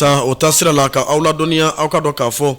Halisa o taasira la, ka aw ladɔnniya, aw ka dɔn k'a fɔ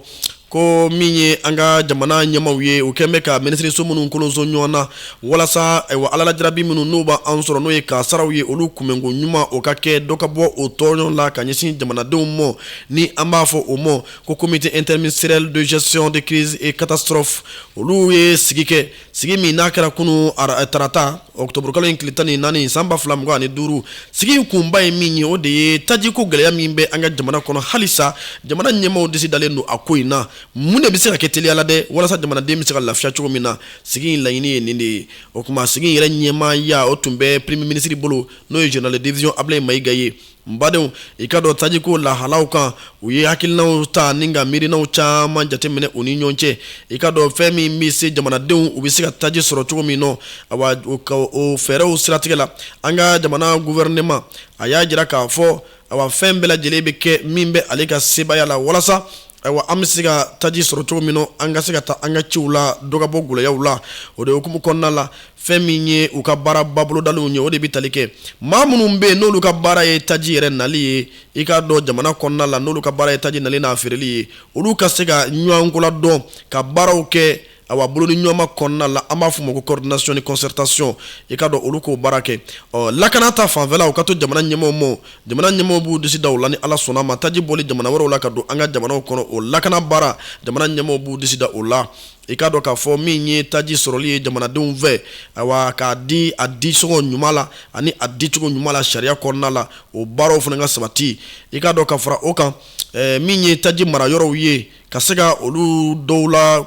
ko min ye an ka jamana ɲɛmaw ye, u kɛlen bɛ ka minisiriso minnu kolonso ɲɔgɔn na walasa ayiwa, Ala lajarabi minnu n'u b'an sɔrɔ, n'o ye kasaraw ye, olu kunbɛnko ɲuman o ka kɛ, dɔ ka bɔ o tɔɲɔ la ka ɲɛsin jamanadenw ma, ni an b'a fɔ o ma ko Comité interministériel de gestion de crise et catastrophe. Olu ye sigi kɛ, sigi min n'a kɛra kunun tarata, ɔkutɔburukalo in tile 14, san 2025. Sigi in kunba ye min ye, o de ye tajiko gɛlɛya min bɛ an ka jamana kɔnɔ. Halisa jamana ɲɛmaaw disi dalen don a ko in na. Mun de bɛ se ka kɛ teliya la dɛ walasa jamanaden bɛ se ka lafiya cogo min na? Sigi in laɲini ye nin de ye. O tuma, sigi in yɛrɛ ɲɛmaaya, o tun bɛ premier ministre bolo, n'o ye général de division Ablaye Mayiga ye. N badenw, i ka dɔn tajiko lahalaw kan, u ye hakilinaw ta ni ka miirinaw caman jateminɛ u ni ɲɔgɔn cɛ. I ka dɔn fɛn min bɛ se jamanadenw, u bɛ se ka taji sɔrɔ cogo min nɔ, awa, o fɛɛrɛw siratigɛ la, an ka jamana gouvernement a y'a jira k'a fɔ, awa, fɛn bɛɛ lajɛlen bɛ kɛ min bɛ ale ka sebaaya la walasa, ayiwa, an bɛ se ka taji sɔrɔ cogo min na, an ka se ka taa an ka ciw la, dɔ ka bɔ gɛlɛyaw la. O de hukumu kɔnɔna la, fɛn min ye u ka baaraba bolodalenw ye, o de bɛ tali kɛ maa minnu bɛ yen, n'olu ka baara ye taji yɛrɛ nali ye, i k'a dɔn jamana kɔnɔna la, n'olu ka baara ye taji nali n'a feereli ye, olu ka se ka ɲɔgɔn ko ladɔn ka baaraw kɛ, awa, bolo ni ɲɔgɔnma kɔnɔna la, an b'a fɔ o ma ko coordination ni concertation. I ka dɔn olu k'o baara kɛ. Ɔ, lakana ta fanfɛla, u ka to jamana ɲɛmaaw ma. Jamana ɲɛmaaw b'u disi da o la ni Ala sɔnna ma. Taji bɔli jamana wɛrɛw la ka don an ka jamanaw kɔnɔ, o lakana baara, jamana ɲɛmaaw b'u disi da o la. I k'a dɔn k'a fɔ min ye taji sɔrɔli ye jamanadenw fɛ, awa, k'a di a di sɔngɔ ɲuman la ani a dicogo ɲuman la sariya kɔnɔna la, o baaraw fana ka sabati. I k'a dɔn ka fara o kan, min ye taji mara yɔrɔw ye, ka se ka olu dɔw la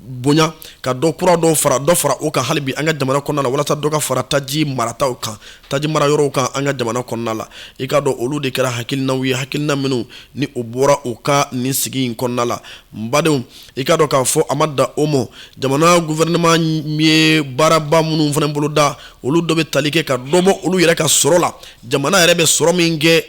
bonya, ka dɔ kura dɔw fara, dɔ fara o kan hali bi an ka jamana kɔnɔna la, walasa dɔ ka fara taji marataw kan, taji mara yɔrɔw kan an ka jamana kɔnɔna la. I k'a dɔn olu de kɛra hakilinaw ye, hakilina minnu ni o bɔra u ka nin sigi in kɔnɔna la. N badenw, i k'a dɔn k'a fɔ a ma dan o ma. Jamana gouvernement ye baaraba minnu fana boloda, olu dɔ bɛ tali kɛ ka dɔ bɔ olu yɛrɛ ka sɔrɔ la, jamana yɛrɛ bɛ sɔrɔ min kɛ,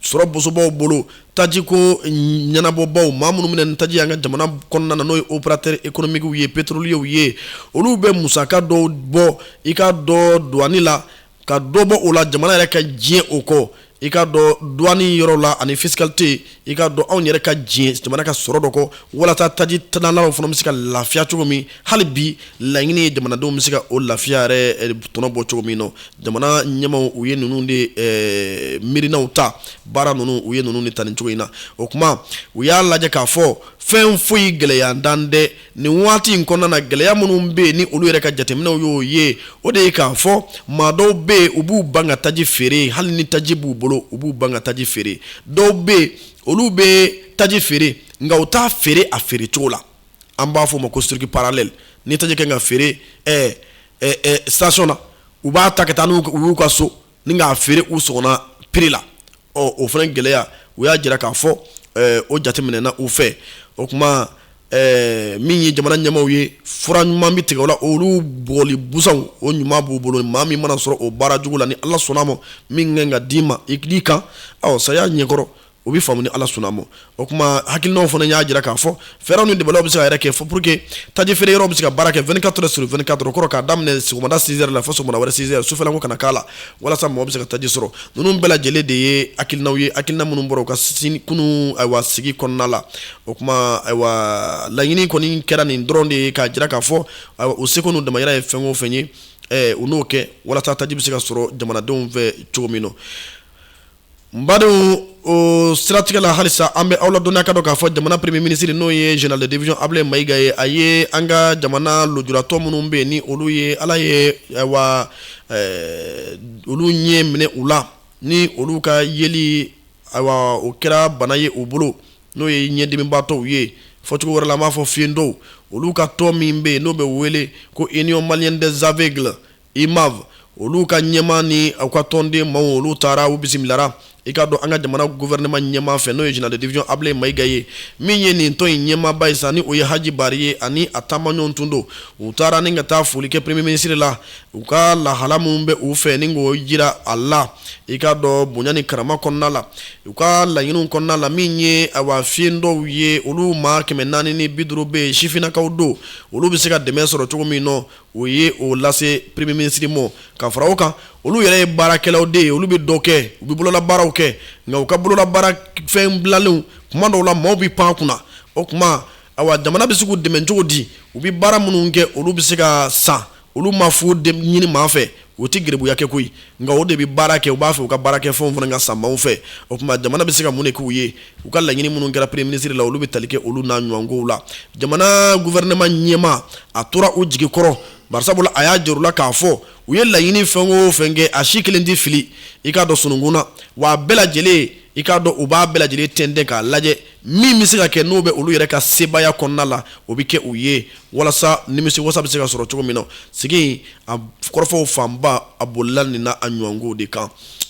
sɔrɔ bosobaw bolo, tajiko ɲɛnabɔbaw, maa minnu bɛ na ni taji ye an ka jamana kɔnɔna na, n'o ye opérateur économique ye, pétrolier ye, olu bɛ musaka dɔw bɔ, i k'a dɔn, douane la, ka dɔ bɔ o la, jamana yɛrɛ ka diɲɛ o kɔ, i k'a dɔn, douane yɔrɔ la ani fiscalité. I k'a dɔn anw yɛrɛ ka diɲɛ jamana ka sɔrɔ dɔ kɔ walasa taji tanalaw fana bɛ se ka lafiya cogo min. Hali bi laɲini ye jamanadenw bɛ se ka o lafiya yɛrɛ tɔnɔ bɔ cogo min nɔ. Jamana ɲɛmaw, u ye ninnu de miirinaw ta, baara ninnu, u ye ninnu de ta nin cogo in na. O tuma, u y'a lajɛ k'a fɔ fɛn foyi gɛlɛya dan dɛ nin waati in kɔnɔna na. Gɛlɛya minnu bɛ yen, ni olu yɛrɛ ka jateminɛw y'o ye, o de ye k'a fɔ maa dɔw bɛ yen, u b'u ban ka taji feere hali ni taji b'u bolo, u b'u ban ka taji feere. Dɔw bɛ yen, olu bɛ taji feere, nka u t'a feere a feere cogo la, an b'a fɔ o ma ko circuit parallèle. Ni taji kɛ ka feere station na, u b'a ta ka taa n'u y'u ka so ni k'a feere u sɔgɔna prix la. Ɔ, o fana gɛlɛya, u y'a jira k'a fɔ o jateminɛna u fɛ. O tuma, min ye jamana ɲɛmaaw ye, fura ɲuman bɛ tigɛ o la. Olu bɔli busanw, o ɲuman b'u bolo. Maa min mana sɔrɔ o baara jugu la, ni Ala sɔnna ma, min kan ka d'i ma i kan, ɔ, saya ɲɛkɔrɔ, o bɛ faamu ni Ala sɔnna ma. O tuma, hakilinaw fana y'a jira k'a fɔ fɛɛrɛw ni dabaliw bɛ se ka yɛrɛ kɛ fo pour que taji feere yɔrɔ bɛ se ka baara kɛ 24 heures sur 24. O kɔrɔ, k'a daminɛ sɔgɔmada 6 heures la fo sɔgɔmada wɛrɛ 6 heures, sufɛla ko kana k'a la, walasa mɔgɔ bɛ se ka taji sɔrɔ. Ninnu bɛɛ lajɛlen de ye hakilinaw ye, hakilina minnu bɔra u ka sini kunun, ayiwa, sigi kɔnɔna la. O tuma, ayiwa, laɲini kɔni kɛra nin dɔrɔn de ye, k'a jira k'a fɔ, ayiwa, u seko n'u damayira ye fɛn o fɛn ye, u n'o kɛ walasa taji bɛ se ka sɔrɔ jamanadenw fɛ cogo min na. N badenw, o siratigɛ la, halisa an bɛ aw ladɔnniya ka dɔn k'a fɔ jamana premier ministre, n'o ye général de division Ablaye Mayiga ye, a ye an ka jamana lujuratɔ minnu bɛ yen, ni olu ye Ala ye, ayiwa, olu ɲɛ minɛ u la, ni olu ka yeli, ayiwa, o kɛra bana ye u bolo, n'o ye ɲɛdimibaatɔw ye, fɔcogo wɛrɛ la an b'a fɔ fiyentɔw, olu ka tɔn min bɛ yen, n'o bɛ wele ko Union malienne des aveugles, UMAV, olu ka ɲɛmaa ni u ka tɔnden maaw, olu taara u bisimilara, i k'a dɔn, an ka jamana gouvernement ɲɛmaa fɛ, n'o ye général de division Ablaye Mayiga ye. Min ye nin tɔn in ɲɛmaaba ye sa, ni o ye Haji Bari ye, ani a taamaɲɔgɔn tun don. U taara ni ka taa foli kɛ premier ministre la, u ka lahala minnu bɛ u fɛ, ni k'o jira a la, i k'a dɔn, bonya ni karama kɔnɔna la, u ka laɲiniw kɔnɔna la. Min ye, ayiwa, fiyentɔw ye, olu maa 450 bɛ yen, sifinnakaw don, olu bɛ se ka dɛmɛ sɔrɔ cogo min nɔ, o ye o lase premier ministre ma. Ka fara o kan, olu yɛrɛ ye baarakɛlaw de ye, olu bɛ dɔ kɛ, u bɛ bololabaaraw kɛ, nka u ka bololabaara fɛn dilanlenw kuma dɔw la maaw bɛ pan kunna. O tuma awa jamana bɛ se k'u dɛmɛ cogo di? U bɛ baara minnu kɛ, olu bɛ se ka san, olu ma fu ɲini maa fɛ, u tɛ garibuya kɛ koyi, nka o de bɛ baara kɛ, u b'a fɛ u ka baara kɛ fɛnw fana ka san maaw fɛ. O tuma jamana bɛ se ka mun de k'u ye? U ka laɲini minnu kɛra premier ministre la, olu bɛ tali kɛ olu n'a ɲɔgɔnkow la. Jamana gouvernement ɲɛmaa, a tora u jigi kɔrɔ, barisabula a y'a jira u la k'a fɔ u ye laɲini fɛn o fɛn kɛ, a si kelen tɛ fili i k'a dɔn sununkun na, wa a bɛɛ lajɛlen, i k'a dɔn, u b'a bɛɛ lajɛlen tɛntɛn k'a lajɛ min bɛ se ka kɛ, n'o bɛ olu yɛrɛ ka sebaaya kɔnɔna la, o bɛ kɛ u ye walasa nimisiwasa bɛ se ka sɔrɔ cogo min na. Sigi a kɔrɔfɔw fanba a bolila nin na a ɲɔgɔnkow de kan,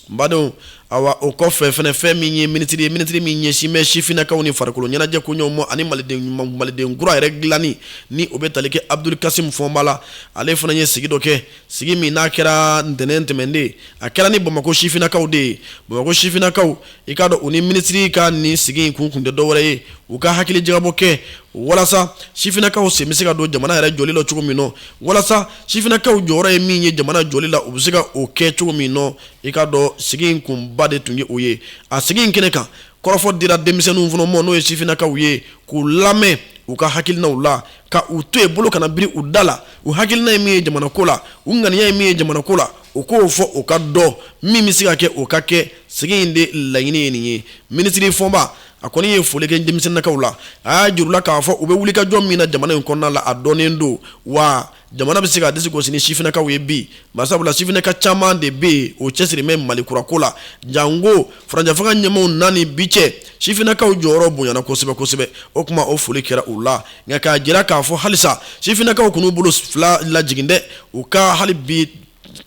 n badenw. Awa, o kɔfɛ fɛnɛ, fɛn min ye minisiri ye, minisiri min ɲɛsin bɛ sifinnakaw ni farikolo ɲɛnajɛ koɲɛw ma ani maliden kura yɛrɛ dilanni, ni o bɛ tali kɛ Abdul Kasim Fɔnba la, ale fana ye sigi dɔ kɛ, sigi min n'a kɛra ntɛnɛn tɛmɛnen. A kɛra ni Bamakɔ sifinnakaw de ye. Bamakɔ sifinnakaw, i k'a dɔn, u ni minisiri ka nin sigi in kun tɛ dɔwɛrɛ ye, u ka hakili jagabɔ kɛ walasa sifinnakaw sen bɛ se ka don jamana yɛrɛ jɔli la cogo min nɔ, walasa sifinnakaw jɔyɔrɔ ye min ye jamana jɔli la, u bɛ se ka o kɛ cogo min nɔ. I k'a dɔn, sigi in kunba de tun ye o ye. A sigi in kɛnɛ kan, kɔrɔfɔ dira denmisɛnninw fana ma, n'o ye sifinnakaw ye, k'u lamɛn u ka hakilinaw la, ka u to yen, bolo kana biri u da la. U hakilina ye min ye jamana ko la, u ŋaniya ye min ye jamana ko la, u k'o fɔ, o ka dɔn min bɛ se ka kɛ, o ka kɛ. Sigi in de laɲini ye nin ye. Minisiri Fɔnba, a kɔni ye foli kɛ denmisɛnninnakaw la. A y'a jira u la k'a fɔ u bɛ wulikajɔ min na jamana in kɔnɔna la, a dɔnnen don, wa jamana bɛ se ka disi gosi ni sifinnakaw ye bi, barisabula sifinnaka caman de bɛ yen, o cɛsiri bɛ Mali kura ko la. Janko furancɛfanga ɲɛmaaw na ni bi cɛ, sifinnakaw jɔyɔrɔ bonyana kosɛbɛ kosɛbɛ. O tuma o foli kɛra u la, nka k'a jira k'a fɔ halisa sifinnakaw kan'u bolo fila lajigin dɛ, u ka hali bi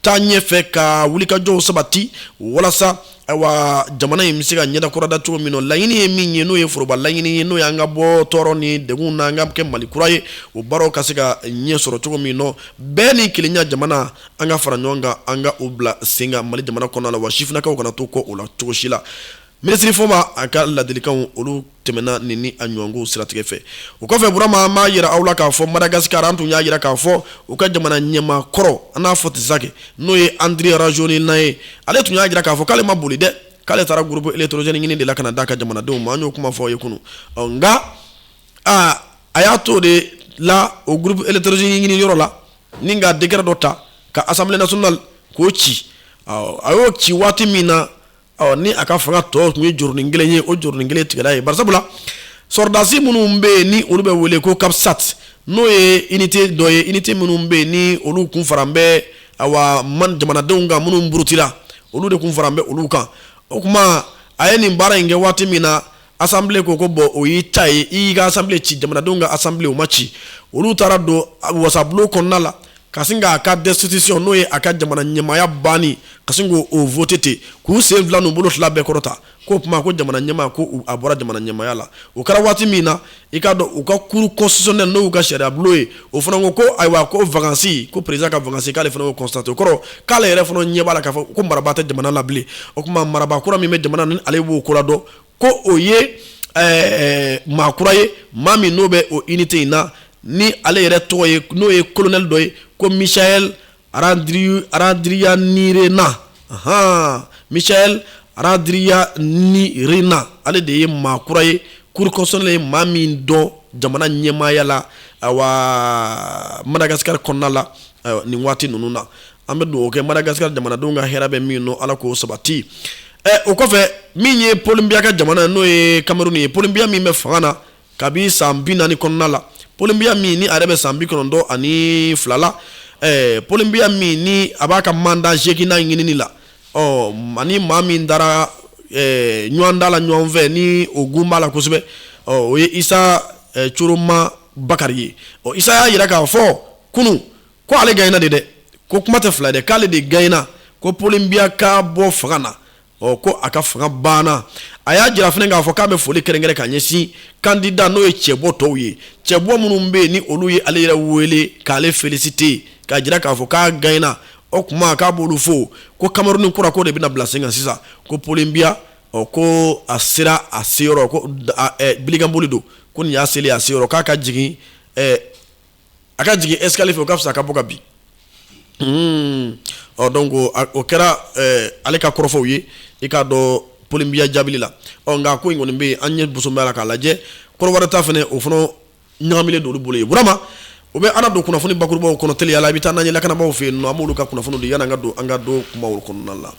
taa ɲɛfɛ ka wulikajɔw sabati walasa ayiwa jamana in bɛ se ka ɲɛda kura da cogo min na. Laɲini ye min ye, n'o ye foroba laɲini ye, n'o ye an ka bɔ tɔɔrɔ ni degun na, an ka kɛ Mali kura ye, o baaraw ka se ka ɲɛ sɔrɔ cogo min na, bɛn ni kelenya jamana, an ka fara ɲɔgɔn kan, an ka o bila sen kan Mali jamana kɔnɔna la, wa sifinnakaw kana to kɔ o la cogo si la. Minisiri Fɔnba, a ka ladilikanw, olu tɛmɛna nin ni a ɲɔgɔnkow siratigɛ fɛ. O kɔfɛ, Burama, an b'a yira aw la k'a fɔ Madagasikara, an tun y'a yira k'a fɔ u ka jamana ɲɛmaa kɔrɔ, an n'a fɔ ten sa kɛ, n'o ye Andry Rajoelina ye, ale tun y'a jira k'a fɔ k'ale ma boli dɛ, k'ale taara groupe électrogène ɲini de la ka na d'a ka jamanadenw ma. An y'o kuma fɔ aw ye kunun. Nka aa, a y'a to de la o groupe électrogène ɲini yɔrɔ la, ni ka décret dɔ ta ka Assemblée nationale k'o ci. A y'o ci waati min na, ɔ ni a ka fanga tɔ tun ye jurunin kelen ye, o jurunin kelen tigɛla ye, barisabula sɔrɔdasi minnu bɛ yen, ni olu bɛ wele ko CAPSAT, n'o ye unité dɔ ye, unité minnu bɛ yen, ni olu kun faran bɛ awa man jamanadenw kan minnu burutira, olu de kun faran bɛ olu kan. O tuma a ye nin baara in kɛ waati min na, assemblée ko bon, o y'i ta ye, i y'i ka assemblée ci, jamanadenw ka assemblée o ma ci. Olu taara don wasabulon kɔnɔna la ka sin k'a ka destitution, n'o ye a ka jamana ɲɛmaaya banni, ka sin k'o voter ten, k'u sen fila n'u bolo fila bɛɛ kɔrɔta, k'o tuma ko jamana ɲɛmaa, ko a bɔra jamana ɲɛmaaya la. O kɛra waati min na, i k'a dɔn, u ka cour constitutionnelle, n'o y'u ka sariya bulon ye, o fana ko ayiwa, ko vacance, ko président ka vacance, k'ale fana y'o constaté. O kɔrɔ k'ale yɛrɛ fana ɲɛ b'a la k'a fɔ ko marabaa tɛ jamana la bilen. O tuma marabaa kura min bɛ jamana ni ale b'o ko la dɔn, ko o ye maa kura ye, maa min n'o bɛ o unité in na, ni ale yɛrɛ tɔgɔ ye, n'o ye colonel dɔ ye, ko Michael Randrianirina. Ahan, Michael Randrianirina, ale de ye maa kura ye, cour constitutionnelle ye maa min dɔn jamana ɲɛmaaya la, awa Madagascar kɔnɔna la nin waati ninnu na. An bɛ dugawu kɛ Madagascar jamanadenw ka hɛrɛ bɛ min nɔ, Ala k'o sabati. O kɔfɛ, min ye Paul Biya ka jamana, n'o ye Cameroun ye, Paul Biya min bɛ fanga na kabi san 40 kɔnɔna la, Paul Biya min ni a yɛrɛ bɛ san 92 la, Paul Biya min ni a b'a ka mandat seeginnan ɲinini la, ɔ ani maa min dara ɲɔgɔn da la ɲɔgɔn fɛ, ni o gun b'a la kosɛbɛ, ɔ o ye Isa Tchiroma Bakary ye. Ɔ Isa y'a jira k'a fɔ kunun ko ale gagnera de dɛ, ko kuma tɛ fila dɛ, k'ale de gagnera, ko Paul Biya ka bɔ fanga na, ɔ ko a ka fanga banna. A y'a jira fana k'a fɔ k'a bɛ foli kɛrɛnkɛrɛn ka ɲɛsin candidat, n'o ye cɛbɔ tɔw ye, cɛbɔ minnu bɛ yen, ni olu ye ale yɛrɛ wele k'ale féliciter, k'a jira k'a fɔ k'a gagnera. O tuma k'a b'olu fo, ko Cameroun kura ko de bɛna bila sen kan sisan, ko Paul Biya, ɔ ko a sera a seyɔrɔ, ko bilikanboli don, ko nin y'a selen a seyɔrɔ, k'a ka jigin, a ka jigin escalier fɛ, o ka fisa a ka bɔ ka bin. Ɔ donc o kɛra ale ka kɔrɔfɔw ye, i k'a dɔn, Paul Biya jaabili la. Ɔ nka ko in kɔni bɛ yen, an ɲɛ boso b'a la k'a lajɛ. Kɔrɔwari ta fana, o fana ɲagaminen don olu bolo ye. Burama, o bɛ ala don kunnafoni bakurubaw kɔnɔ teliya la. I bɛ taa n'an ye lakanabaaw fɛ yen nɔ, an b'olu ka kunnafoni di yanni an ka don an ka don kumaw kɔnɔna la.